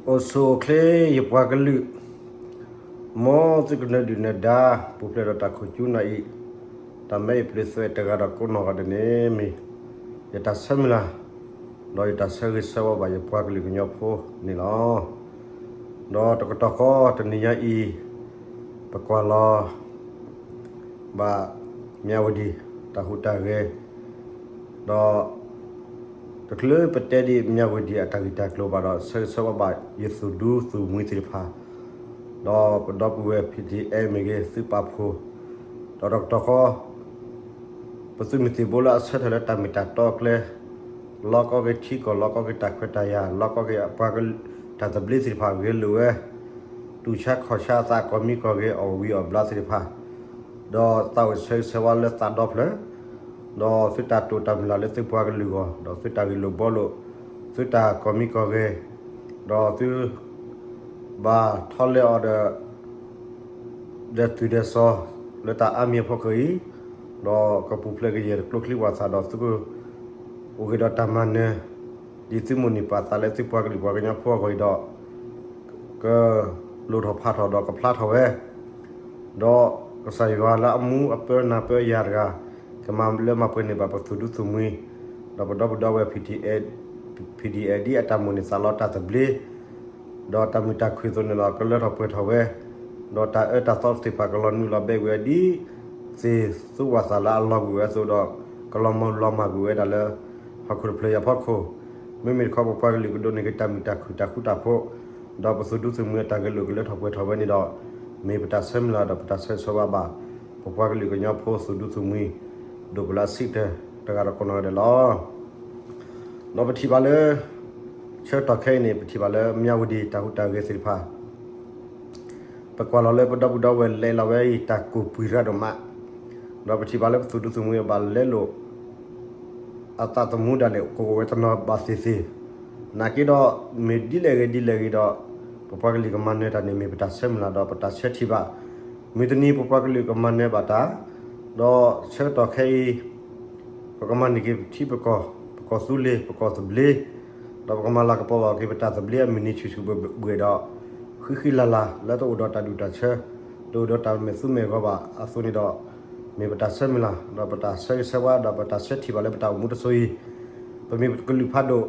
အိၣ်ဆူၣ်အိၣ်ချ့ယပှၤကလုာ်, မ်သုကနၢၤဒုၣ်နၢၤဒါ ပူၤဖျဲးဒီးတၢ်ခိၣ်ကၠူနၤအံၤ, တၢ်မၤအံၤပျ့ၤသွဲးတဂၤဒီးကိးနီၢ်ဂၤဒဲးန့ၣ် မ့ၢ်ယတၢ်ဆၢမုၢ်လၢ် ဒီးယတၢ်ဆၢဂ့ၤဆၢဝါဘၣ်ယပှၤကလုာ်ကညီဖိန့ၣ်လီၤ. ဒီးတကတီၢ်ဃီတနံၤညါအံၤ, ပကွၢ်လီၤ ဘၣ်မၠးဝတံၤ တၢ်ဟူးတၢ်ဂဲၤ, ဒီး တချုးပတဲဒ်မၠးဝတံၤအတၢ်ဂ့ၢ်တၢ်ကျိၤဘၣ်ဒီး ဆၢဂ့ၤဆၢဝါဘၣ်ယသူၣ်ဒူသူၣ်မှံသ့ၣ်တဖၣ်, ဒီးပဒီပုၢ်ဝဲၢ် ဖံဒံအဲၣ်မ့ၢ်ဂ့ၤ သုပာ်ဖှိၣ်, ဒီးတကတီၢ်ဃီ ပသုးမုၢ်သံၣ်ဘိလၢအဆၢထၢၣ်လၢတၢ်မ့ၢ်တၢ်တီအကျဲ, လီၤကီက့ၤထံကီၢ် လီၤကီက့ၤတၢ်ခွဲးတၢ်ယာ် လီၤကီက့ၤအပှၤကလုာ်တၢ်သဘျ့သ့ၣ်တဖၣ်ဂဲၤလိာ်ဝဲ, တူၢ်ဆါခီၣ်ဆါအသး ကိးမံၤကိးဂၤ အီၣ်ဝံၤအီၣ်ဘျါသ့ၣ်တဖၣ်, ဒီးသးအိၣ်ဆၢဂ့ၤဆၢဝါလၢသးဒီဖျၢၣ်, ဒီးသုတၢ်တိာ်တၢ်မုၢ်လၢ်လၢသုပှၤကလုာ်အဂီၢ် ဒီးသုတၢ်ဂ့ၢ်လိာ်ဘှီလိာ် သုတၢ်ကိးမံၤကိးဂၤ, ဒီးသု ဘၣ်ထီၣ်လဲအီၤဒီး ဒီးတုၤဒီးစီၤ လၢတၢ်အါမံၤအဖီခိၣ်အံၤ, ဒီးကပူၤဖျဲးကယဲၢ်တကျိချံဝၣ်သၣ်ဒီး သုကအိၣ်ဂ့ၤဒီးတၢ်မၤနၢၤ ဒ်သုမိၣ်န့ၢ်ပာ်သးလၢသုပှၤကလုာ်ပှၤကညီဖိအဂီၢ်အံၤဒီး ကလိၣ်ထီၣ်ဖးထီၣ်ဒီးကဖျါထီၣ်ဝဲ, ဒီးကစၢ်ယွၤလၢအမူအပၢနၢ်ပၢယၤတဂၤ ကမၤလၢမၤပှဲၤန့ၢ်ဘၣ်ပသူၣ်ဒူသူၣ်မှံ, ဒီးပဒီပုၢ်ဒီဝဲၢ် ဖံဒံအဲၣ် ဒ်အတၢ်မိၣ်န့ၢ်သးလီတၢ်သဘျ့ ဒီးတၢ်မုာ်တၢ်ခုၣ်အသိးန့ၣ်ဒီး ကလၢထီၣ်ပှဲၤထီၣ်ဝဲ, ဒီးတၢ်အၢတၢ်သီသ့ၣ်တဖၣ်ကလီၤနုာ်လီၤဘဲကွံာ်ဝဲဒ် သ့ၣ်သူဝၣ်သၣ်လၢအလီၤကွံာ်ဝဲအသိးဒီး ကလီၤမၢ်လီၤမၢ်ကွံာ်ဝဲဒၣ်လၢ ဟီၣ်ခိၣ်တဖျၢၣ်အံၤအဖီခိၣ်, မ့မ့ၢ်တခီပပှၤကလုာ်ကဒိးန့ၢ်က့ၤတၢ်မုာ်တၢ်ခုၣ်တၢ်ဃူတၢ်ဖိး, ဒီးပသူၣ်ဒူသူၣ်မှံအတၢ်ဂဲၤလိာ်ကလၢထီၣ်ပှဲၤထီၣ်ဝဲန့ၣ်ဒီး မ့ၢ်ပတၢ်ဆၢမုၢ်လၢ်ဒီးပတၢ်ဆၢဂ့ၤဆၢဝါဘၣ် ပပှၤကလုာ်ကညီဖိသူၣ်ဒူသူၣ်မှံ ဒိၣ်ပလၢအဆံးကတၢၢ်တဂၤဒီးကိးနီၢ်ဂၤဒဲးလီၤ. ဒီးပထံၣ်ဘၣ်လၢ ဆၢကတီၢ်ခဲအံၤန့ၣ် ပထံၣ်ဘၣ်လၢမၠးဝတံၤတၢ်ဟူးတၢ်ဂဲၤသ့ၣ်တဖၣ် ပကွၢ်လီၤလၢပဒီပုၢ်ဒီဝဲၢ်လဲၤလီၤဝဲအံၤ တၢ်ကူၣ်ပှံၤရၣ်ဒိၣ်မး, ဒီးပထံၣ်ဘၣ်လၢပသူၣ်ဒူသူၣ်မှံဘၣ်လဲလိာ် အသးသမူဒၣ်လဲာ် ကအိၣ်ဝဲတနီၤဘၣ်သ့ၣ်သ့ၣ်, နာ်က့ဒီး မ့ၢ်ဒ်လဲၣ်ဂ့ၤဒ်လဲၣ်ဂ့ၤဒီး ပပှၤကလုာ်ကမၤနၢၤတၢ်န့ၣ် မ့ၢ်ပတၢ်ဆၢမုၢ်လၢ်ဒီးပတၢ်ဆၢထံၣ်ဘၣ်, မုၢ်တနံၤပပှၤကလုာ်ကမၤနၢၤဘၣ်တၢ်, ဒီးဆၢကတီၢ်ခဲအံၤ ပကမၤန့ၢ်က့ၤပထံပကီၢ် ပကီၢ်သူလ့ၤ ပကီၢ်သဘျ့, ဒီးပကမၤလၤကပီၤဘၣ်က့ၤပတၢ်သဘျ့အမုၢ်နံၤဆူၣ်ဆူၣ်ဘှဲၣ်ဘှဲၣ်ဒီး ဃံဃံလၤလၤ လၢတအိၣ်ဒီးတၢ်ဒူၣ်တၢ်ဆၢ, တအိၣ်ဒီးတၢ်မဲာ်သူမဲာ်ဂီၤဘၣ်အသိးန့ၣ်ဒီး မ့ၢ်ပတၢ်ဆၢမုၢ်လၢ် ဒီးပတၢ်ဆၢထံၣ်ဘၣ်လၢပတၢ်အိၣ်မူတစိၤအံၤ, ပမ့ၢ်ကလုာ်ဖးဒိၣ်,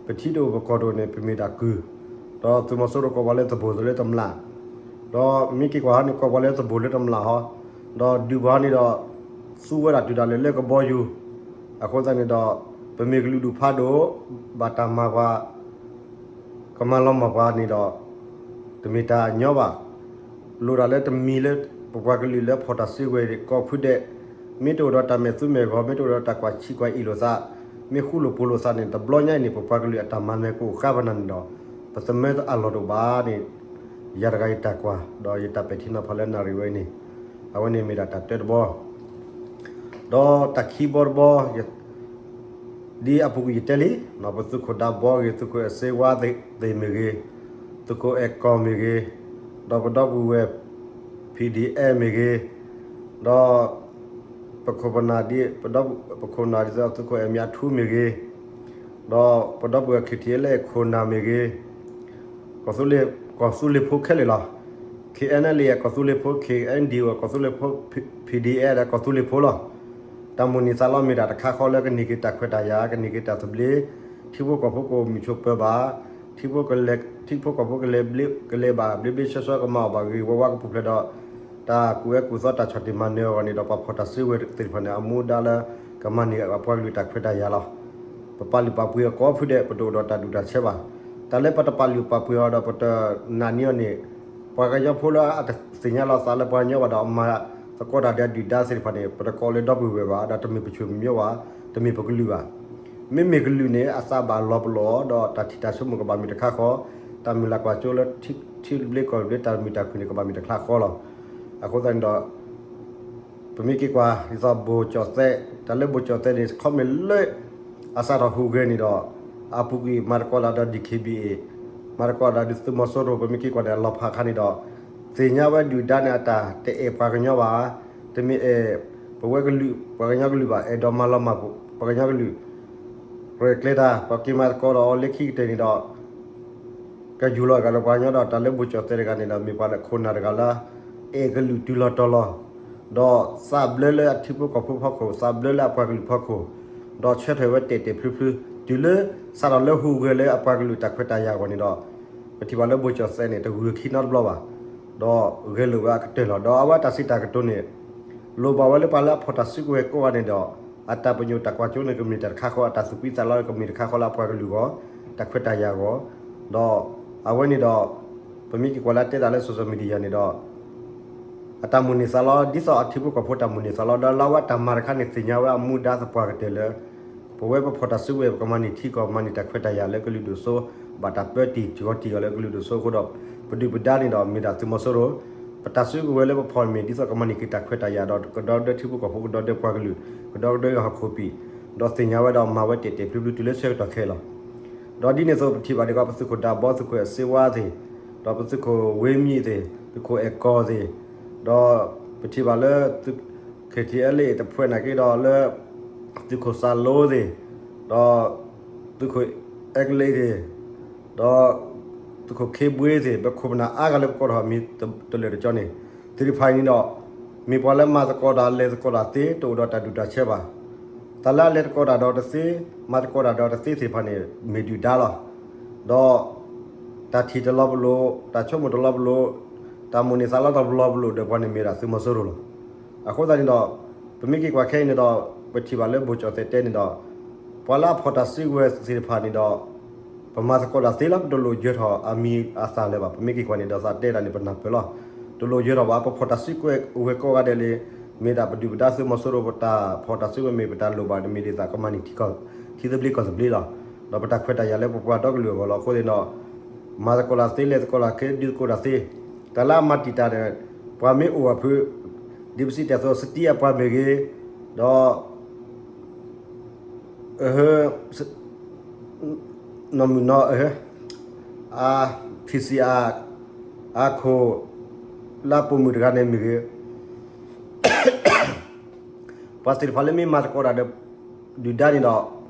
ပထံတအိၣ်ပကီၢ်တအိၣ်န့ၣ် ပမ့ၢ်ဒၣ်ကုၢ်, ဒီးသုးမီၤစိရိၤကိးပှၤလၢသဘိၣ်သလၢတမျၢ်, ဒီးမ့ၢ်က့ၤကွၢ်ဟီန့ၣ် ကိးပှၤလၢသဘိၣ်လၢတမျၢ်ဟီ, ဒီးဒုးပှၤဟီန့ၣ်ဒီး သူဝဲဒၣ်တုၤဒၣ်လဲာ်လၢကဘီယူၤ, အဃိသတးန့ၣ်ဒီး ပမ့ၢ်ကလုာ်ဒူၣ်ဖးဒိၣ် ဘၣ်တၢ်မၤပှၤ ကမၤလီၤမၢ်ပှၤန့ၣ်ဒီး တမ့ၢ်တၢ်ညီဘၣ်. လိၣ်ဒၣ်လၢတမံၤလၢပပှၤကလုာ်လၢဖီၣ်တၢ်စုကဝဲၤကိးဖုဒဲး, မ့ၢ်တအိၣ်ဒီးတၢ်မဲာ်သူမဲာ်ဂီၤ, မ့ၢ်တအိၣ်ဒီးတၢ်ကွၢ်ဆံးကွၢ်အ့ၣ်လိာ်သး, မ့ၢ်ဃူလိာ်ဖိးလိာ်သးန့ၣ် တဘျီညါအံၤန့ၣ် ပပှၤကလုာ်အတၢ်မၤနၢၤကအိၣ်ဃါပနၤန့ၣ်ဒီး ပသမၢအလီၢ်တအိၣ်ဘၣ်န့ၣ် ယၤတဂၤယတၢ်ကွၢ် ဒီးယတၢ်ပဲာ်ထံနီၤဖးလၢနၣ်ရံၣ်ဝဲအံၤန့ၣ်, အဝဲန့ၣ်မ့ၢ်ဒၣ်တၢ်တၢတဘီ ဒီးတၢ်ခံဘီတဘီ ဒ်အပူၤကွံာ်ယတဲလံ, ပသုးခိၣ်ဒးဘီဂ့ၤ, သုးခိၣ်အဲၣ်စ့ဝါသ့ၣ်မ့ၢ်ဂ့ၤ, သုးခိၣ်အဲၣ်ကီၢ်မ့ၢ်ဂ့ၤ, ဒီးပဒီပုၢ်ဝဲၢ် ဖံဒံအဲၣ်မ့ၢ်ဂ့ၤ, ဒီး ပခိၣ်ပနၢ်ဒ် ပဒီပုၢ် ပခိၣ်နၢ်ဒ်သိး သုးခိၣ်အဲၣ်မၠးထူမ့ၢ်ဂ့ၤ, ဒီးပဒီပုၢ်ဝဲၢ် ခ့ထံၣ်အဲလၢ ခိၣ်နၢ်မ့ၢ်ဂ့ၤ, ကီၢ်သူလ့ၤဖိခဲလၢာ်လီၤ. ခ့ၣ်အဲၣ်နဲလ့ၣ် ကီၢ်သူလ့ၤဖိ, ခ့ၣ်အဲၣ်ဒံၣ် ကီၢ်သူလ့ၤဖိ, ဖံဒံအဲၣ်ဒီးကီၢ်သူလ့ၤဖိလီၤ. တၢ်မိၣ်န့ၢ်သးလီမ့ၢ်ဒၣ်တခါဃီလၢကန့ၢ်က့ၤတၢ်ခွဲးတၢ်ယာ်, ကန့ၢ်က့ၤတၢ်သဘျ့, ထံဖိကီၢ်ဖိကအိၣ်မုာ်ဆိးပၢၤဘၣ်, ထံဖိကလဲၤ, ထံဖိကီၢ်ဖိကလဲၤဘျ့, ကလဲၤဘၣ်ဘျ့ဘျ့ဆှီဆှီ ကမၤအီၣ်ဘၣ်ဂ့ၤဂ့ၤဝါဝါကပူၤဖျဲးဒီး တၢ်ကူၣ်အဲၣ်ကူၣ်သီတၢ်ဆီၣ်တံၢ်မၤနၢၤအဂီၢ်န့ၣ်ဒီး ပှၤဖီၣ်တၢ်စုကဝဲၤသ့ၣ်တဖၣ်န့ၣ် အမူဒါလၢကမၤန့ၢ်ပှၤကလုာ်တၢ်ခွဲးတၢ်ယာ်လီၤ. ပပာ်လုၢ်ပာ်ပှ့ၤအီၤကိးဖုဒဲး ပတအိၣ်ဒီးတၢ်ဒူၣ်တၢ်ဆၢဘၣ်. တၢ်လၢပတပာ်လုၢ်ပာ်ပှ့ၤအီၤဒီးပတနာ်န့ၢ်အီၤန့ၣ် ပှၤကညီဖိလၢအတသ့ၣ်ညါလီၤသးလၢပှၤကညီဘၣ်ဒီး အမၤသကိးတၢ်ဒီးအဒုၣ်ဒါသ့ၣ်တဖၣ်န့ၣ် ပတကိးလၢဒီပုၢ်ဝဲၢ်ဘၣ်, ဒီးတမ့ၢ်ပဆွေမျိုးဘၣ်, တမ့ၢ်ပကလုာ်ဘၣ်. မ့မ့ၢ်ကလုာ်န့ၣ် အသးဘၣ်လီၤပလိာ်အီၤ ဒီးတၢ်ထံၣ်တၢ်ဆိကမိၣ်ကဘၣ်မ့ၢ်တခါဃီ, တၢ်မုၢ်လၢ်ကွၢ်စိလၢထံဘျ့ကီၢ်ဘျ့ တၢ်မုာ်တၢ်ခုၣ်န့ၣ် ကဘၣ်မ့ၢ်တခါဃီလီၤ. အဃိသတးန့ၣ်ဒီး ပမ့ၢ်က့ၤကွၢ် ဒ်သိးဘိၣ်ကၠီၣ်သဲး, တၢ်လၢဘိၣ်ကၠီၣ်သဲးန့ၣ် ခီမ့ၢ်လၢ အစးထီၣ်ဟူးဂဲၤန့ၣ်ဒီး အပူၤကွံာ်မၤသကိးတၢ်ဒီး DKBA, မၤသကိးတၢ်ဒီးသုးမီၤစိရိၤ ပမ့ၢ်က့ၤကွၢ်ဒီးအလီၤဖးအခါန့ၣ်ဒီး သ့ၣ်ညါဝဲဒုၣ်ဒါန့ၣ် အတၢ်တအဲၣ်ပှၤကညီဘၣ်, တမ့ၢ်အဲၣ်ပဝဲကလုာ် ပှၤကညီကလုာ်ဘၣ်, အဲၣ်ဒိးမၤလီၤမၢ်ပှၤကညီကလုာ် ရဲၣ်ကျဲၤတၢ်, ပှၤက့ၤမၤသကိးဒီးအီၤလၢခံကတၢၢ်န့ၣ်ဒီး ကယူၤလီၤအဂၤဒီးပှၤကညီဒီး တၢ်လၢဘိၣ်ကၠီၣ်သဲးတဂၤန့ၣ်ဒီး မ့ၢ်ပှၤလၢခိၣ်နၢ်တဂၤလၢ အဲၣ်ကလုာ်တုၤလီၤတီၤလီၤ, ဒီးသးဘျၢလၢအထံဖိကီၢ်ဖိဖီခိၣ်, သးဘျၢလၢအပှၤကလုာ်ဖီခိၣ်, ဒီးဆၢထၢၣ်ဝဲတဲာ်တဲာ်ဖျုဖျု, တုၤလၢစးထီၣ်လၢဟူးဂဲၤလၢအပှၤကလုာ်တၢ်ခွဲးတၢ်ယာ်အဂီၢ်န့ၣ်ဒီး ပထံၣ်ဘၣ်လၢဘိၣ်ကၠီၣ်သဲးန့ၣ် တဂုာ်ခံနီတဘျီဘၣ်, ဒီးဂဲၤလိာ်ဝဲအကတၢၢ်လီၤ. ဒီးအဝဲတၢ်စံးတၢ်ကတိၤန့ၣ် လိၣ်ဘၣ်ဝဲလၢပှၤလၢအဖီၣ်တၢ်စုကဝဲၤကိးဂၤန့ၣ်ဒီး အတၢ်ပညိၣ်တၢ်ကွၢ်စိန့ၣ် ကမ့ၢ်တၢ်တခါဃီ, အတၢ်သူၣ်ဖှံသးညီကမ့ၢ်တခါဃီလၢအပှၤကလုာ်အဂီၢ်, တၢ်ခွဲးတၢ်ယာ်အဂီၢ်, ဒီးအဝဲန့ၣ်ဒီး ပမ့ၢ်က့ၤကွၢ်လၢအတဲတၢ်လၢ social media န့ၣ်ဒီး အတၢ်မိၣ်န့ၢ်သးလီ ဒ်သိးအထံဖိကီၢ်ဖိတၢ်မိၣ်န့ၢ်သးလီ ဒီးလၢအဝဲတၢ်မၤတခါန့ၣ် သ့ၣ်ညါဝဲအမူဒါသပှၢ်ကတၢၢ်လၢ ပဝဲပဖီၣ်တၢ်စုကဝဲၤ ပကမၤန့ၢ်ထံကီၢ် မၤန့ၢ်တၢ်ခွဲးတၢ်ယာ်လၢကလုာ်ဒိၣ်စိ ဘၣ်တၢ်ပၢတံၢ်ကီတံၢ်အီၤလၢကလုာ်ဒိၣ်စိအဃိဒီး ပဒုၣ်ပဒါန့ၣ်ဒီးမ့ၢ်ဒၣ်သုးမီၤစိရိၤ, ပတၢ်စုကဝဲၤလၢပဖီၣ်မ့ၢ်ဒ်သိးကမၤန့ၢ်က့ၤတၢ်ခွဲးတၢ်ယာ်ဒီး ကဒီသဒၢထံဖိကီၢ်ဖိ ကဒီသဒၢပှၤကလုာ်, ကဒီသဒၢဟီၣ်ခိၣ်ပံာ်, ဒီးသ့ၣ်ညါဝဲဒီးမၤဝဲတဲာ်တဲာ်ဖျုဖျုတုၤလၢဆၢကတီၢ်ခဲအံၤလီၤ. ဒီးဒ်န့ၣ်အသိး ပထံၣ်ဘၣ်ဒံးကီး ပသုးခိၣ်ဒၢဘီ သုးခိၣ်အဲၣ်စ့ဝါသ့ၣ်, ဒီးပသုးခိၣ်ဝ့မံၤသ့ၣ်, သုးခိၣ်အဲၣ်ကီၢ်သ့ၣ်, ဒီးပထံၣ်ဘၣ်လၢ KTLA တဖုန့ၣ်က့ဒီးလၢ သုးခိၣ်စၢ်လိသ့ၣ်, ဒီးသုးခိၣ်အဲကလံးသ့ၣ်, ဒီးသုးခိၣ်ခ့ဘှ့သ့ၣ်, ပခိၣ်ပနၢ်အါဂၤလၢပကိးထီၣ်မံၤတလၢာ်တကၠီန့ၣ်, သ့ၣ်တဖၣ်အံၤန့ၣ်ဒီး မ့ၢ်ပှၤလၢမၤသကိးတၢ်လဲၤသကိးတၢ်သ့ တအိၣ်ဒီးတၢ်ဒူၣ်တၢ်ဆၢဘၣ်. တၢ်လၢအလဲၤသကိးတၢ်ဒီးတသ့, မၤသကိးတၢ်ဒီးတသ့သ့ၣ်တဖၣ်န့ၣ် မ့ၢ်ဒုၣ်ဒါလီၤ. ဒီးတၢ်ထံၣ်တလီၤပလိာ်, တၢ်ဆိကမိၣ်တလီၤပလိာ်, တၢ်မိၣ်န့ၢ်သးလီတလီၤပလိာ်ဒီးပှၤန့ၣ်မ့ၢ်ဒၣ်သုးမီၤစိရိၤလီၤ. အဃိသတးန့ၣ်ဒီး ပမ့ၢ်က့ၤကွၢ်ခဲအံၤန့ၣ်ဒီး ပထံၣ်ဘၣ်လၢဘိၣ်ကၠီၣ်သဲးတဲန့ၣ်ဒီး ပှၤလၢအဖီၣ်တၢ်စုကဝဲၤသ့ၣ်တဖၣ်န့ၣ်ဒီး ပမၤသကိးတၢ်သ့လီၤ ပတလိၣ်ယၢၤထီၣ်အမံၤအသၣ်လၢၤဘၣ်. ပမ့ၢ်က့ၤကွၢ်န့ၣ်ဒီးသးတဲဒၣ်န့ၣ် ပနၢ်ပၢၢ်လီၤ. တလိၣ်ယၢၤထီၣ်ဘၣ် ပဖီၣ်တၢ်စုကဝဲၤကိးဂၤဒဲးလံ, မ့ၢ်ဒၣ်ပဒုၣ်ပဒါသုးမီၤစိရိၤ ပတၢ်ဖီၣ်တၢ်စုကဝဲၤမ့ၢ်ပတၢ်လိၣ်ဘၣ်န့ၣ် မ့ၢ်ဒ်သိးကမၤန့ၢ်ထံကီၢ် ထံသဘျ့ကီၢ်သဘျ့လီၤ. ဒီးပတၢ်ခွဲးတၢ်ယာ်လၢပပှၤဒီကလုာ်အဂီၢ်လီၤ. အဃိသတးဒီး မၤသကိးတၢ်သ့ လဲၤသကိးတၢ်သ့ ဒုးသကိးတၢ်သ့, တၢ်လၢအမၤတံာ်တာ်ဒီး ပှၤမ့ၢ်အိၣ်အဖု ဒ်ပစံးတၢ်အသိး စတံအပှၤမ့ၢ်ဂ့ၤ, ဒီး နီၢ်မုၢ်နီၢ် အ ထံဆံးအ အခိၣ် လၢအပိာ်မုၣ်တဂၤန့ၣ်မ့ၢ်ဂ့ၤ, ပှၤသ့ၣ်တဖၣ်လၢမ့ၢ်မၤသကိးတၢ်ဒီး ဒုၣ်ဒါန့ၣ်ဒီး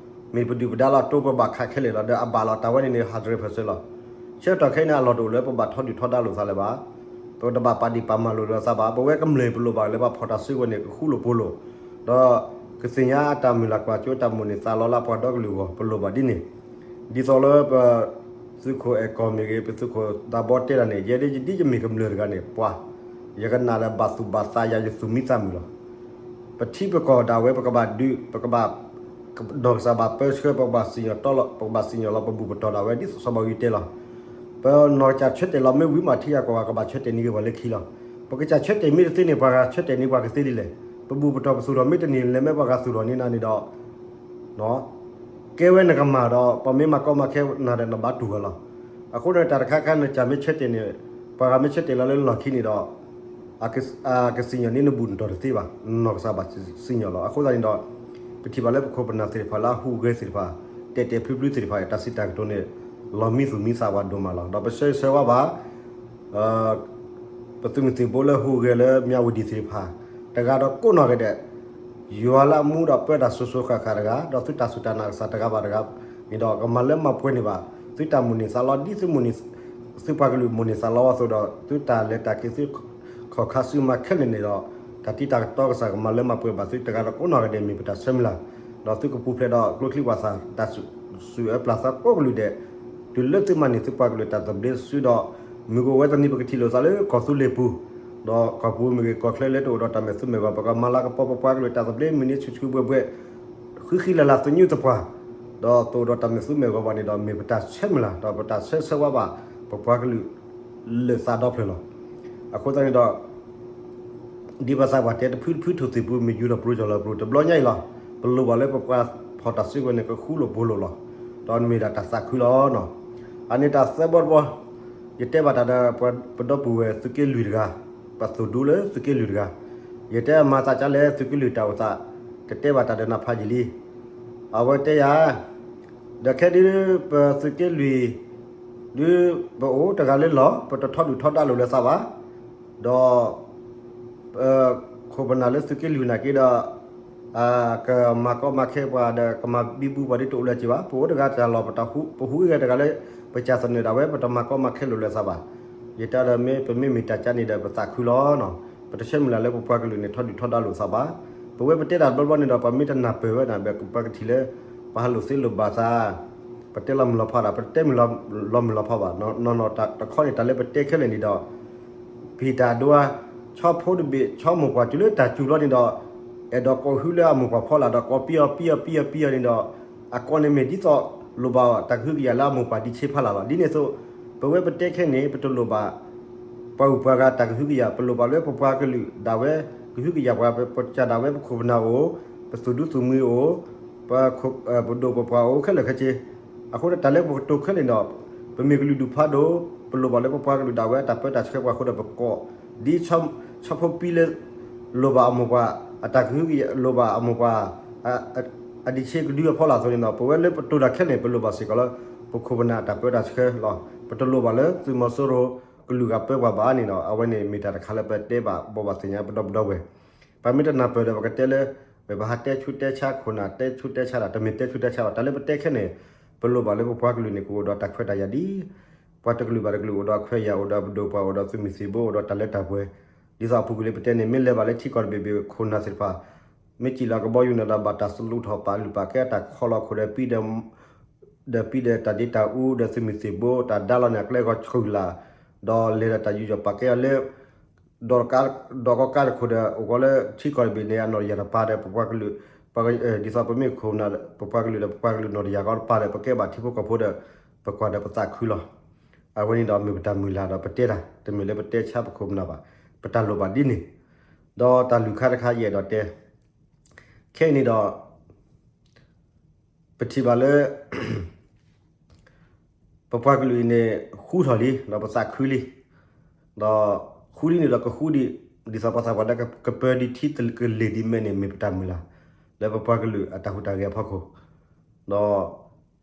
မ့ၢ်ပဒုၣ်ပဒါလီၤ တိပဘၣ်ခးခဲလၢာ်လီၤ. ဒီးအဘၣ်လီၤ တၢ်ဝဲန့ၣ်န့ၣ် hundred percent လီၤ. ဆၢကတီၢ်ခဲအံၤန့ၣ် အလီၢ်တအိၣ်လၢပဘၣ်ထီဒုၣ်ထီဒါလိာ်သးလၢၤဘၣ်. ပတဘၣ်ပာ်ဒံးပာ်မၤလိာ်လိာ်သးဘၣ်. ပဝဲကမျၢၢ်ပလိၣ်ဘၣ်လၢပှၤဖီၣ်တၢ်စုကဝဲၤန့ၣ် ကဃူလိာ်ဖိးလိာ်, ဒီးကသ့ၣ်ညါတၢ်မုၢ်လၢ်ကွၢ်စိ တၢ်မိၣ်န့ၢ်သးလီလၢအပှၤဒီကလုာ်အဂီၢ် ပလိၣ်ဘၣ်ဒ်န့ၣ်, ဒ်သိးလၢပ သုးခိၣ်အဲၣ်ကီၢ်မ့ၢ်ဂ့ၤ ပသုးခိၣ်သးဘီတဲတၢ်န့ၣ် ယဲဒ်ယမ့ၢ်ကမျၢၢ်တဂၤန့ၣ် ပှၤ ယကနၣ်လၢဘၣ်သူၣ်ဘၣ်သးယၤ ယသူၣ်မံသးမုာ်လီၤ. ပထံပကီၢ်ဒၣ်ဝဲ ပကဘၣ်ဒုး ပကဘၣ် နီၢ်ကစၢ်ဘၣ်ပၢဆှၢ ပကဘၣ်စံၣ်ညီၣ်လီၤ ပကဘၣ်စံၣ်ညီၣ်လီၤ ပဘူၣ်ပတီၢ်ဒၣ်ဝဲ ဒ်စီၤဘၣ်အူကၠံတဲလီၤ. ပနီၢ်ကစၢ်ဆၢတဲာ်လီၤမ့ၢ်ဝံၤမး ထံဂၤကီၢ်ဂၤကဘၣ်ဆၢတဲာ်န့ၢ်က့ၤပှၤလၢခံလီၤ. ပကစၢ်ဆၢတဲာ်မ့ၢ်တသ့န့ၣ် ပှၤဂၤဆၢတဲာ်န့ၢ်ပှၤကသ့ဒ်လဲၣ်. ပဘူၣ်ပတီၢ်ပသူၣ်ထီၣ်မ့ၢ်တန့ၢ် လဲၤမ့ၢ်ပှၤဂၤသူၣ်ထီၣ်န့ၢ်နၤန့ၣ်ဒီး ကဲဝဲနကမၢ်ဒီး ပှၤမ့ၢ်မၤကီမၤခဲနၤဒီးနဘၣ်တူၢ်ဝဲလီၤ. အဃိန့ၣ် တၢ်တခါခါနကစၢ်မ့ၢ်ဆၢတဲာ်န့ၣ် ပှၤဂၤမ့ၢ်ဆၢတဲာ်လီၤလၢလီၢ်ခံန့ၣ်ဒီး အကစံၣ်ညီၣ်န့ၢ်နဘူၣ်နတီၢ်တသ့ဘၣ်. နီၢ်ကစၢ်ဘၣ်စံၣ်ညီၣ်လီၤ. အဃိသတးန့ၣ်ဒီး ပထံၣ်ဘၣ်လၢပခိၣ်ပနၢ်သ့ၣ်တဖၣ်လၢအဟူးဂဲၤသ့ၣ်တဖၣ် တဲာ်တဲာ်ဖျုဖျုသ့ၣ်တဖၣ် တၢ်စံးတၢ်ကတိၤန့ၣ် လီၤမံသူၣ်မံသးပှၤဒိၣ်မးလီၤ. ဒီးပဆၢဂ့ၤဆၢဝါဘၣ် ပသုးမုၢ်သံၣ်ဘိလၢဟူးဂဲၤလၢမၠးဝတံၣ်သ့ၣ်တဖၣ် တဂၤဒီးကိးနီၢ်ဂၤဒဲး ယွၤလၢအမူဒီးပၢတၢ်စိၤစိၤဃၣ်ဃၣ်တဂၤ ဒီးသုတၢ်စူၢ်တၢ်နာ်ကစၢ်တဂၤဘၣ်တဂၤန့ၣ်ဒီး ကမၤလၢမၤပှဲၤန့ၢ်ဘၣ် သုတၢ်မိၣ်န့ၢ်သးလီ ဒ်သုမိၣ်န့ၢ် သုပှၤကလုာ်မိၣ်န့ၢ်သးလီအသိးဒီး သုတၢ်လဲၤတၢ်က့ၤ သုခီၣ်ခါဆူမၤခဲလၢာ်န့ၣ်ဒီး တၢ်တံၤတၢ်ကတီၤကစၢ်ကမၤလၢမၤပှဲၤဘၣ်သုတဂၤဒီးကိးနီၢ်ဂၤဒဲး မ့ၢ်ပတၢ်ဆၢမုၢ်လၢ်, ဒီးသုကပူၤဖျဲးဒီးကျိချံမျိာ်သၣ် တၢ်စူၢ်အၢပျၢ်သးကိးကလုာ်ဒဲး တုၤလၢသုမၤန့ၢ်သုပှၤကလုာ်တၢ်သဘျ့စုဒီး မုၢ်ကအိၣ်ဝဲတနံၤ ပကထံၣ်လိာ်သးလၢကီၢ်သူလ့ၤပူၤ, ဒီးကီၢ်ပူၤမ့ၢ်ဂ့ၤ ကီၢ်ချၢလၢတအိၣ်ဒီးတၢ်မဲာ်သူမဲာ်ဂီၤ ပကမၤလၤကပီၤပပှၤကလုာ်တၢ်သဘျ့ မုၢ်နံၤဆူၣ်ဆူၣ်ဘှဲဘှဲ ဃံဃံလၤလၤ သညူးသပှၢ် ဒီးတအိၣ်ဒီးတၢ်မဲာ်သူမဲာ်ဂီၤဘၣ်န့ၣ်ဒီး မ့ၢ်ပတၢ်ဆၢမုၢ်လၢ် ဒီးပတၢ်ဆၢဂ့ၤဆၢဝါဘၣ် ပပှၤကလုာ်လၢာ်သးဒီဖျၢၣ်လီၤ. အဃိသတးန့ၣ်ဒီး ဒ်ပှၤသးပှၢ်တဲ တဖုတဖုထိၣ်သ့ၣ်ပူၤ မ့ၢ်ယူၤထီၣ်ပရိကၠီၣ်လီၤပရိ တဘျီညါအံၤလီၤ. ပလိၣ်ဘၣ်လၢပပှၤဖီၣ်တၢ်စုကဝဲၤန့ၣ် ကဃူလိာ်ဖိးလိာ်လီၤ. ဒီးမ့ၢ်ဒၣ်တၢ်သးခုလီၤ. အန့ၣ်တၢ်သၢဘီတဘီ ယတဲဘၣ်တၢ်ဒီးပဒီပုၢ်ဝဲၢ်သုးက့လွံၢ်တဂၤ, ပသိၣ်ဒူလၢသုးက့လွံၢ်တဂၤ, ယတဲမၤသးကါလဲၣ် သုးက့လွံၢ်တၢ်အိၣ်သး, တတဲဘၣ်တၢ်ဒီးနဖးယံာ်လံ. အဝဲတဲယၤ ဒီးခဲဒုး ပသုးက့လွံၢ် ဒုးပအိၣ်တဂၤလၢလီၢ် ပတထီဒုၣ်ထီဒါလိာ်လၢသးဘၣ်, ဒီး ခိၣ်ပနၢ်လၢသုးက့လွံၢ်နာ်က့ဒီး ကမၤကီမၤခဲပှၤဒီး ကမၤဘံဘူပှၤဒ်တအိၣ်လၢၤက့ၤဘၣ်. ပအိၣ်တဂၤတၢ်လီၢ်ပတၢ်ဟူး, ပဟူးဂဲၤတဂၤလၢ ပကစၢ်သနၢၣ်ဒၣ်ဝဲ ပတမၤကီမၤခဲလိာ်လၢၤသးဘၣ်. ယတဲဒီးမ့ၢ်ပမ့ၢ်မ့ၢ်တၢ်ကါန့ၣ်ဒီး ပသးခုလီၤ. ပတဆၢမုၢ်လၢ်လၢပပှၤကလုာ်န့ၣ် ထီဒုၣ်ထီဒါလိာ်သးဘၣ်. ပဝဲပတဲတၢ်တဘျီဘျီန့ၣ်ဒီး ပမ့ၢ်တနၢ်ပၢၢ်ဝဲဒၣ် ပပှၤကထံၣ်လၢ ပှၤဟးလိာ်သ့လိာ်ဘၣ်သး ပတဲလီၤမုၢ်လီၤဖးဒီး ပတဲမုၢ်လီၤမုၢ်လီၤဖးဘၣ်. နီၢ်နီၢ်တခီန့ၣ် တၢ်လၢပတဲခဲလၢာ်န့ၣ်ဒီး ပဟ့ၣ်တၢ်ဒိဧါ, ဆီဖိတဘ့ၣ် ဆီမိၢ်ပှၢ်တုၤလၢတၢ်စူၤလီၤန့ၣ်ဒီး အဲၣ်ဒိးကိးဟုလၢအမိၢ်ပှၢ်ဖီလာ်ဒီး ကိးပံအီၤပံအီၤပံအီၤပံအီၤန့ၣ်ဒီး အကိးန့ၣ်မ့ၢ်ဒ်သိးလိၣ်ဘၣ်တၢ်ကဟုကယာ်လၢအမိၢ်ပှၢ်ဒံးဆ့ဖးလာ်လီၤ. ဒ်န့ၣ်အသိး ပဝဲပတဲခဲန့ၣ် ပတလိၣ်ဘၣ် ပှၤဂုၤပှၤဂၤတၢ်ကဟုကယာ်, ပလိၣ်ဘၣ်လၢပပှၤကလုာ်ဒၣ်ဝဲ ကဟုကယာ်ပှၤ, ပကစၢ်ဒၣ်ဝဲ ပခိၣ်ပနၢ်အိၣ်, ပသူၣ်ဒူသူၣ်မှံအိၣ်, ပ, ပဒိၣ်ပပှၢ်အိၣ်ခဲလၢာ်ခဲဆ့. အဃိန့ၣ် တၢ်လၢပကတိၤခဲလၢာ်န့ၣ်ဒီး ပမ့ၢ်ကလုာ်ဒူၣ်ဖးဒိၣ်, ပလိၣ်ဘၣ်လၢပပှၤကလုာ်ဒၣ်ဝဲအတၢ်ပၢတၢ်ဆှၢပှၤအဃိဒီး ပကိးဒ်ဆီဖိပံလၢ လိၣ်ဘၣ်အမိၢ်ပှၢ် အတၢ်ကဟုကယာ်, လိၣ်ဘၣ်အမိၢ်ပှၢ် အဒံးဆ့ကဒုအဖီလာ်အသိးန့ၣ်ဒီး ပဝဲလၢပတိၤတၢ်ခဲလၢာ်န့ၣ် ပလိၣ်ဘၣ်စ့ၢ်ကီးလၢ ပခိၣ်ပနၢ်အတၢ်ပၢတၢ်ဆှၢလီၤ. ပတလိၣ်ဘၣ်လၢသုးမီၤစိရိၤ ကလုာ်ဂၤပၢပှၤဘၣ်န့ၣ်ဒီး အဝဲန့ၣ်မ့ၢ်တၢ်တခါလၢပတဲဘၣ်ဘိးဘၣ်သ့ၣ်ညါပဒီပုၢ်ဒီဝဲၢ်. ပမ့ၢ်တနၢ်ပၢၢ်ဒီး ပကတဲလၢ ပဟးတဲဆူတဲဆါခိၣ်နၢ် တဲဆူတဲဆါတၢ် တမ့ၢ်တဲဆူတဲဆါဘၣ်. တၢ်လၢပတဲခဲန့ၣ် ပလိၣ်ဘၣ်လၢပပှၤကလုာ်န့ၣ် ကအိၣ်ဒီးတၢ်ခွဲးတၢ်ယာ်ဒ် ပှၤတကလုာ်ဘၣ်တကလုာ် အိၣ်ဒီးအခွဲးအယာ် အိၣ်ဒီးပဒိၣ်ပပှၢ် အိၣ်ဒီးသုးမုၢ်သံၣ်ဘိ အိၣ်ဒီးတၢ်လၢတၢ်ပှဲၤ. ဒ်သိးအပူၤကွံာ်လၢပတဲန့ၣ် မ့ၢ်လဲၤဘၣ်လၢထံကီၢ်တဘ့ၣ်ဘ့ၣ်ခိၣ်နၢ်သ့ၣ်တဖၣ် မ့ၢ်စံၣ်လီၤကဘီယူၤန့ၣ်ဒီး ဘၣ်တၢ်စလူးထီၣ်ပာ်လုၢ်ပာ်ကဲတၢ်ခီလီၤခိၣ်ဒီး ပံဒီး ဒီးပံဒီးတၢ်ဒ့တၢ်အူဒီးသုးမုၢ်သံၣ်ဘိ တၢ်ဒါလီၤန့ၣ် အကျဲဂီၤဆူၣ်လၢ် ဒီးလဲၤဒီးတၢ်ယူးယီၣ်ပာ်ကဲအီၤလၢ ဒီးကီကါတခိၣ်ဒီး အိၣ်ကီးလၢထံကီၢ်တဘ့ၣ်န့ၣ် အနီၢ်တယၢ်တပၤဒီး ပပှၤကလုာ် ဒ်သိးပမ့ၢ်ခိၣ်နၢ် ပပှၤကလုာ်ဒီးပပှၤကလုာ်နီၢ်တယၢ်ကီတပၤဒီး ပကဲဘၣ်ထံဖိကီၢ်ဖိဒီး ပကွၢ်ဒီးပသးခုလီၤ. အဝဲန့ၣ်ဒီးမ့ၢ်ပတၢ်မုၢ်လၢ်ဒီးပတဲတၢ် တမ့ၢ်လၢပတဲဆါပခိၣ်ပနၢ်ဘၣ်. ပတၢ်လိၣ်ဘၣ်ဒ်န့ၣ် ဒီးတၢ်လုၢ်ခါတခါယအဲၣ်ဒိးတဲ ခဲအံၤန့ၣ်ဒီး ပထံၣ်ဘၣ်လၢ ပပှၤကလုာ်အံၤန့ၣ် ဃူထီၣ်လံ ဒီးပသးခုလံ ဒီးဃူဒ်န့ၣ်ဒီးကဃူဒံး ဒ်သိးပှၤသးပှၢ်လၢကပၢဒံးထံကလ့ၢ်ဒံးမဲန့ၣ် မ့ၢ်ပတၢ်မုၢ်လၢ် လၢပပှၤကလုာ်အတၢ်ဟူးတၢ်ဂဲၤအဖီခိၣ်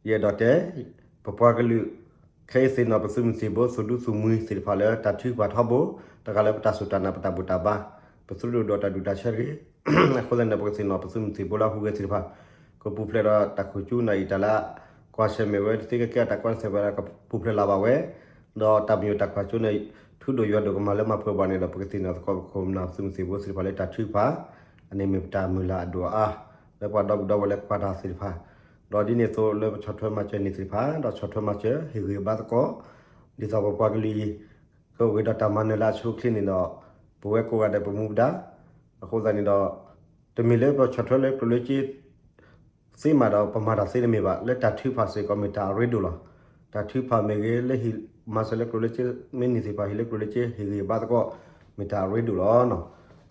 ဒီးယအဲၣ်ဒိးတဲ ပပှၤကလုာ် ခဲအံၤသ့ၣ်နီၣ်ပသုးမုၢ်သံၣ်ဘိ သူၣ်ဒူသူၣ်မှံသ့ၣ်တဖၣ်လၢတၢ်ထုကဖၣ်ထီဘိ တဂၤလၢပတၢ်စူၢ်တၢ်နာ် ပတၢ်ဘူၣ်တၢ်ဘါ ပသုးဒိၣ်ဒီးတၢ်ဒူၣ်တၢ်ဆၢတဂ့ၤ အဃိသတးန့ၣ် ပကသ့ၣ်နီၣ်ပသုးမုၢ်သံၣ်ဘိလၢဟူးဂဲၤသ့ၣ်တဖၣ် ကပူၤဖျဲးဒီးတၢ်ခိၣ်ကၠူနၢ်အံၤ တၢ်လၢကွၢ်ဆၢၣ်မဲာ်ဝဲတသ့ကကဲအတၢ်ကွၢ်တစဲးဝဲဒၣ် ကပူၤဖျဲးလၢၤဘၣ်ဝဲ ဒီးတၢ်ပညိၣ်တၢ်ကွၢ်ကၠူန့ၣ် ထူဒိၣ်ယွၤဒိၣ်ကမၤလၢမၤပှဲၤဘၣ်န့ၣ်ဒီး ပကသ့ၣ်နီၣ်သကိးပခိၣ်ပနၢ်သုးမုၢ်သံၣ်ဘိသ့ၣ်တဖၣ်လၢတၢ်ထုကဖၣ် အန့ၣ်မ့ၢ်ပတၢ်မုၢ်လၢ်အဒိၣ်အါ လၢပှၤဒီပုၢ်ဒီဝဲၢ်လၢကွၢ်တၢ်သ့ၣ်တဖၣ် ဒီးဒ်န့ၣ်အသိးလၢပဆီၣ်ထွဲမၤစၢၤန့ၣ်သ့ၣ်တဖၣ် ဒီးဆီၣ်ထွဲမၤစၢၤဟ့ၣ်ဂံၢ်ဘါသကိး ဒ်သိးပပှၤကလုာ်အံၤ ကအိၣ်ဂ့ၤဒီးတၢ်မၤနၢၤလၢအဆိအချ့န့ၣ်ဒီး ပဝဲကိးဂၤဒဲးပမူပဒါ အဃိသတးန့ၣ်ဒီး တမ့ၢ်လၢပဆီၣ်ထွဲလၢကျိၣ်လၢစ့ သ့မးဒီးပမၤတၢ်သ့တမ့ၢ်ဘၣ် လၢတၢ်ထုကဖၣ်စ့ၢ်ကီးမ့ၢ်တၢ်အရ့ဒိၣ်လီၤ. တၢ်ထုကဖၣ်မ့ၢ်ဂ့ၤ လၢဟ့ၣ်မၤစၢၤလၢကျိၣ်လၢစ့ မ့ၢ်န့ၢ်သ့ၣ်တဖၣ် ဟ့ၣ်လၢကျိၣ်လၢစ့ ဟ့ၣ်ဂံၢ်ဘါသကိး မ့ၢ်တၢ်အရ့ဒိၣ်လီၤ.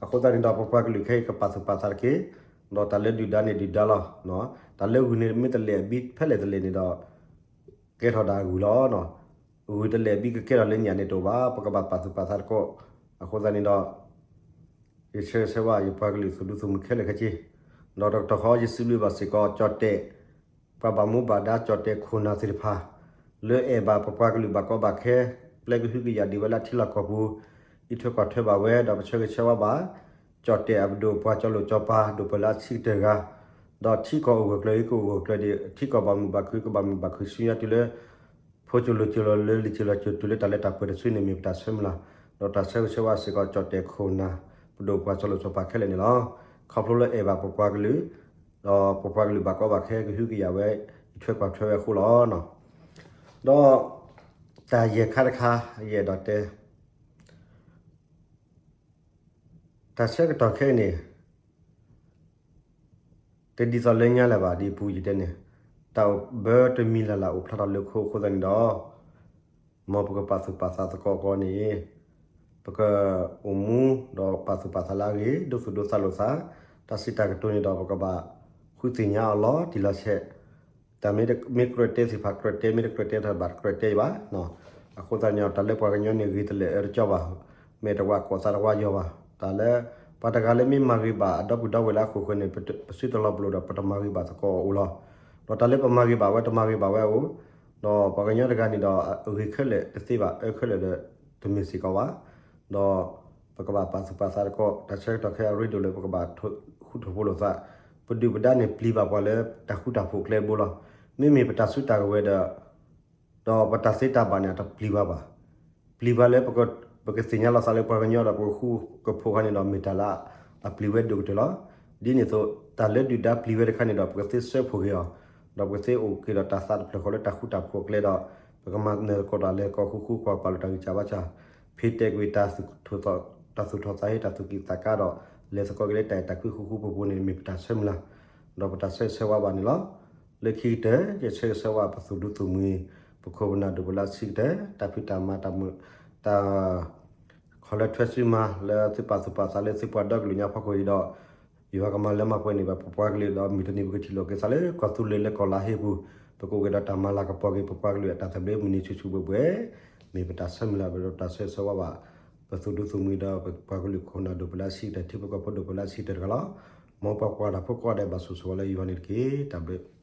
အဃိသတးန့ၣ်ဒီး ပပှၤကလုာ်ခဲအံၤကပာ်သူၣ်ပာ်သးတက့ၢ်, ဒီးတၢ်လၢဒုၣ်ဒါန့ၣ်ဒုၣ်ဒါလီၤ. တၢ်လၢဂုၢ်န့ၣ်မ့ၢ်တလဲၤဘံဖဲလဲၣ်တလဲၣ်န့ၣ်ဒီး ကဲထီၣ်ဒၣ်ဂုၢ်လီၤ. ဂုၢ်တလဲၤဘံကကဲထီၣ်လၢညၣ်န့ၣ်တအိၣ်ဘၣ်, ပကဘၣ်ပာ်သူၣ်ပာ်သးသကိး. အဃိသတးန့ၣ်ဒီး ယဆၢဂ့ၤဆၢဝါယပှၤကလုာ်သူၣ်ဒူသူၣ်မှံၤခဲလၢာ်ခဲဆ့, ဒီးတကတီၢ်ဃီယစံးဘျုးဘၣ်စ့ၢ်ကီး ကၠီၣ်တဲၣ် ပှၤဘၣ်မူဘၣ်ဒါ ကၠီၣ်တဲၣ်ခိၣ်နၢ်သ့ၣ်တဖၣ် လၢအဲၣ်ဘၣ်ပပှၤကလုာ်ဘၣ်ကီဘၣ်ခဲ ပျဲကဟုကယာ်ဒံးဝဲလၢအထံလီၢ်ကီၢ်ပူၤ အံးထွဲကွၢ်ထွဲဘၣ်ဝဲ ဒီးပဆၢဂ့ၤဆၢဝါဘၣ် ကၠီၣ်တဲၣ်အပဒိၣ်ပှၤကၠီလိာ်ကၠီပၤ ဒိၣ်ပၢၢ်လၢအဆံးကတၢၢ်ဂၤ, ဒီးထံကီၢ်အိၣ်ဂၢၢ်ကျၢၤအံၤ ကအိၣ်ဂၢၢ်ကျၢၤဒံး ထံကီၢ်ဘၣ်မုာ်ဘၣ်ခု ကဘၣ်မုာ်ဘၣ်ခုဆူညါတုၤလၢ ဖိကၠိၤလိၤကၠိၤလီၤလၢလံာ်ကၠိၤလီၤကၠိၤတုၤလၢတၢ်လၢတၢ်ပှဲၤတစုန့ၣ် မ့ၢ်ပတၢ်ဆၢမုၢ်လၢ်, ဒီးတၢ်ဆၢဂ့ၤဆၢဝါစ့ၢ်ကီး ကၠီၣ်တဲၣ်ခိၣ်နၢ် ပဒိၣ်ပှၤကၠီလိာ်ကၠီပၤခဲလၢာ်န့ၣ်လီၤ. ခီဖျိလၢအဲၣ်ဘၣ်ပပှၤကလုာ် ဒီးပပှၤကလုာ်ဘၣ်ကီဘၣ်ခဲကဟုကယာ်ဝဲ အံးထွဲကွၢ်ထွဲဝဲအဃိလီၤ. ဒီးတၢ်ယဲၢ်ခါတခါ ယအဲၣ်ဒိးတဲ တၢ်ဆၢကတီၢ်ခဲအံၤန့ၣ် တဒ်သိးလၢညါလၢၤဘၣ် ဒ်ပူၤယတဲန့ၣ်, တၢ်အိၣ်ဘၢတမံၤလၢ်လၢ်အိၣ်ဖျါထီၣ်လၢခိအဃိသတးန့ၣ်ဒီး မ်ပကပာ်သူၣ်ပာ်သးသကိးအဂီၢ်န့ၣ် ပကအိၣ်မူဒီးပာ်သူၣ်ပာ်သးလၢအဂ့ၤ ဒိသူၣ်ဒိသးလိာ်သး, တၢ်စံးတၢ်ကတိၤန့ၣ်ဒီး ပကဘၣ်ဃုသ့ၣ်ညါအီၤလီၤတံၢ်လီၤဆဲး, တၢ်မ့ၢ်ကြၢးတဲသ့ၣ်တဖၣ်ကြၢးတဲ မ့ၢ်တကြၢးတဲတၢ်ဘၣ်တကြၢးတဲဘၣ်. အဃိသတးန့ၣ် တၢ်လၢပှၤကညီန့ၣ်ဂ့ၤတလဲာ်အၢတကၠီဘၣ်, မဲာ်တဝါကိးသးတဝါယီၤဘၣ်. တၢ်လၢ ပှၤတဂၤလၢမ့ၢ်မၤဂ့ၤဘၣ်အဒီပုၢ်ဒီဝဲၢ်လၢအခိၣ်ဃၢၤန့ၣ် ပသုတလီၤပလိာ်ဒီး ပတမၤဂ့ၤဘၣ်သကိးအအိၣ်လီၤ. ဒီးတၢ်လၢပမၤဂ့ၤဘၣ်ဝဲ တမၤဂ့ၤဘၣ်ဝဲအအိၣ်, ဒီးပှၤကညီတဂၤန့ၣ်ဒီး အဂ့ၤခဲလၢာ်တသ့ဘၣ် အၢခဲလၢာ်ဒီးတမ့ၢ်စ့ၢ်ကီးဘၣ်. ဒီးပကဘၣ်ပာ်သူၣ်ပာ်သးသကိး တၢ်ဆၢကတီၢ်ခဲအံၤအရ့ဒိၣ်လၢပကဘၣ်ဃူထီၣ်ဖိလိာ်သး, ပဒုၣ်ပဒါန့ၣ် ပျံၤဘၣ်ပှၤလၢတၢ်ဃူတၢ်ဖိးအကျဲတဘိလီၤ. မ့မ့ၢ်ပတၢ်စုတၢ်ကဝဲၤဒီး ဒီးပတၢ်သ့တၢ်ဘၣ်န့ၣ် အတပျံၤဘၣ်ဘၣ်. ပျံၤဘၣ်လၢ ပကသ့ၣ်ညါလီၤသးလၢပှၤကညီဒီးပကဃူကဖိးခါန့ၣ်ဒီး မ့ၢ်တၢ်လၢအပျံၤဝဲဒိၣ်ကတၢၢ်လီၤ. ဒ်န့ၣ်အသိး တၢ်လၢဒုၣ်ဒါပျံၤဝဲတခါန့ၣ်ဒီး ပကသ့စၢဖှိၣ်က့ၤအီၤ, ဒီးပကသ့အိၣ်က့ၤဒီးတၢ်သးတဖျၢၣ်ဃီလၢတၢ်ဃူတၢ်ဖိးအကျဲဒီး ပကမၤနၢၤသကိးတၢ်လဲၤသကိးဃူဃူ ကွၢ်ပာ်လိာ်တၢ်ဂံၢ်စၢ်ဘါစၢ်, ဖံးတဲာ်ကွံာ်တၢ်သူၣ်ထီၣ်သးဟ့ တၢ်သူၣ်ကံၢ်သးကါဒီး လဲၤသကိးက့ၤလၢတၢ်အဲၣ်တၢ်ကွံဃူဃူဖိးဖိးန့ၣ် မ့ၢ်ပတၢ်ဆၢမုၢ်လၢ် ဒီးပတၢ်ဆၢဂ့ၤဆၢဝါဘၣ်န့ၣ်လီၤ. လၢခံကတၢၢ် ယဆၢဂ့ၤဆၢဝါပသုးဒူသုးမုၢ်, ပခိၣ်ပနၢ်ဒိၣ်ပလၢဆံးကတၢၢ်, တၢ်ဖံးတၢ်မၤတၢ်မုာ်တၢ် ခီလၢထွဲစုမၤလၢသုပာ်သူၣ်ပာ်သးလၢသုပှၤဒီကလုာ်ညါဖီခိၣ်အံၤဒီး ယွၤကမၤလၢမၤပှဲၤန့ၢ်ဘၣ်ပပှၤကလုာ်ဒီး မုၢ်တနံၤပကထံၣ်လိာ်က့ၤသးလၢကီၢ်သူလ့ၤလၢကီၢ်လါဟ့ပူၤ, ပကအိၣ်က့ၤဒီးတၢ်မၤလၤကပီၤက့ၤပပှၤကလုာ်အတၢ်သဘျ့မုၢ်နံၤဆူၣ်ဆူၣ်ဘှဲၣ်ဘှဲၣ်, မ့ၢ်ပတၢ်ဆၢမုၢ်လၢ်ဒီးတၢ်ဆၢဂ့ၤဆၢဝါဘၣ် ပသုးဒူသုးမုၢ်ဒီးပပှၤကလုာ်ခိၣ်နၢ်ဒိၣ်ပလၢဆံးကတၢၢ် ထံဖိကီၢ်ဖိဒိၣ်ပလၢဆံးကတၢၢ်တဂၤလီၤ. မ်ပှၤကွၢ်တၢ်ဖိကိးဂၤဒဲးဘၣ်ဆိၣ်ဂ့ၤဆိၣ်ဝါလၢယွၤန့ၣ်တက့ၢ်. တၢ်ဘျုး